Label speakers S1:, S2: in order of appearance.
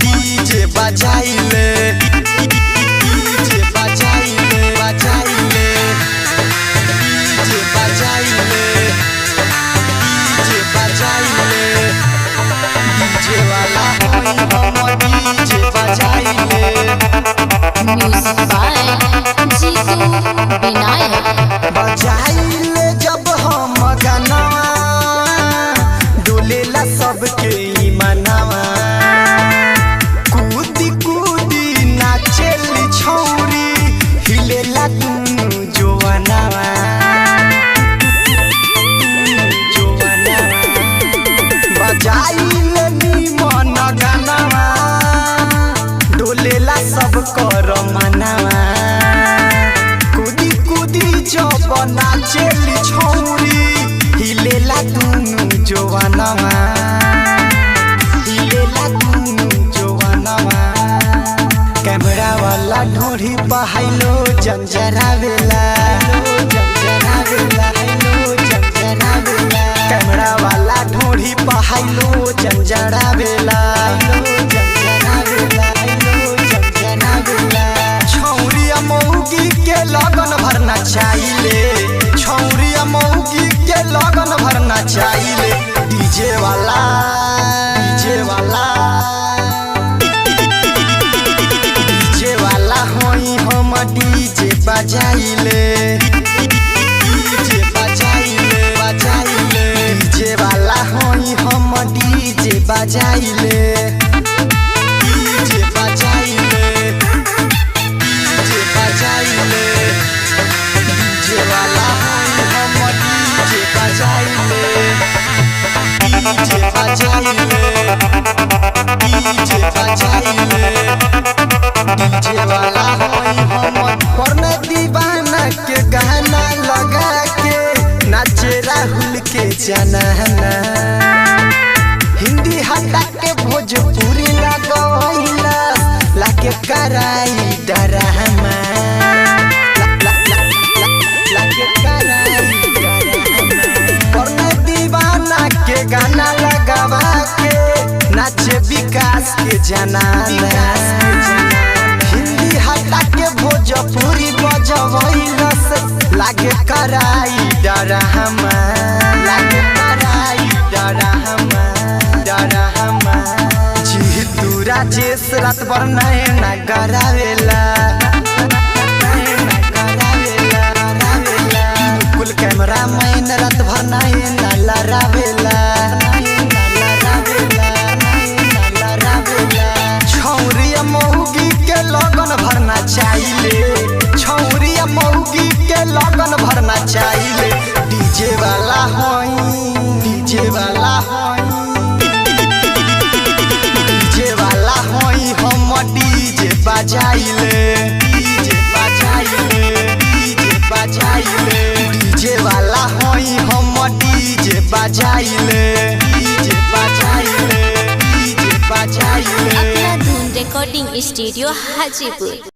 S1: DJ बजाइले, DJ बजाइले, बजाइले, डीजे बजाइले, डीजे बजाइले, डीजे वाला होई हम डीजे बजाइले।
S2: Music by Jitu Vinayak.
S1: बजाइले जब हम गाना, डोलेला सबके ई मनावा। कूदी कूदी नाचेली छौरी, हिलेला दुनु जोवनावा, जोवनावा। बजाइले निमन गानावा, डोलेला सब कर मनावा। कूदी कूदी जब नाचेली छौरी, हिलेला दुनु जोवनावा, हिलेला दुनु जोवनावा। कैमरा वाला ढोरी पहाइलो जंजरावेला, जंजरावेला, जंजरावेला। कैमरा वाला ढोरी पहाइलो जंजरावेला, जंजरावेला, जंजरावेला। छौरिया मौगी के लगन भरना चाहिले, छौरिया मौगी के लगन भरना चाहिले। डीजे वाला, डीजे वाला, डीजे वाला होई हम डीजे बजाइले, डीजे बजाइले, बजाइले। डीजे वाला होई हम डीजे बजाइले, डीजे बजाइले, डीजे बजाइले। डीजे वाला होई हम डीजे बजाइले, डीजे बजाइले, डीजे बजाइले। डीजे वाला होई हम पर्ण दीवाना के गाना लगा के नाचे राहुल के जनाना। हिंदी हटा के भोजपुरी लगैला, लागे कराई डरामा, लागे कराई डरामा। पर्ण दीवाना के गाना लगावा के नाचे विकास के जनाना। हिंदी हटा के भोजपुरी बजवैलस, लागे कराई डरामा, लागे कराई डरामा, डरामा। जीतू राजेश रात भर नैना गरावेला, नैना गरावेला, गरावेला। कुल कैमरा मैन रात भर नैना लड़ावेला, नैना लड़ावेला, नैना लड़ावेला। छौरिया मौगी के लगन भरना चाहिले, छौरिया मौगी के लगन भरना चाहिले। डीजे वाला होई, डीजे वाला होई, डीजे वाला होई हम डीजे बजाइले, डीजे बजाइले, डीजे बजाइले। डीजे वाला होई हम डीजे बजाइले, डीजे बजाइले, डीजे बजाइले।
S2: अपना धुन रिकॉर्डिंग स्टूडियो हाजीपुर।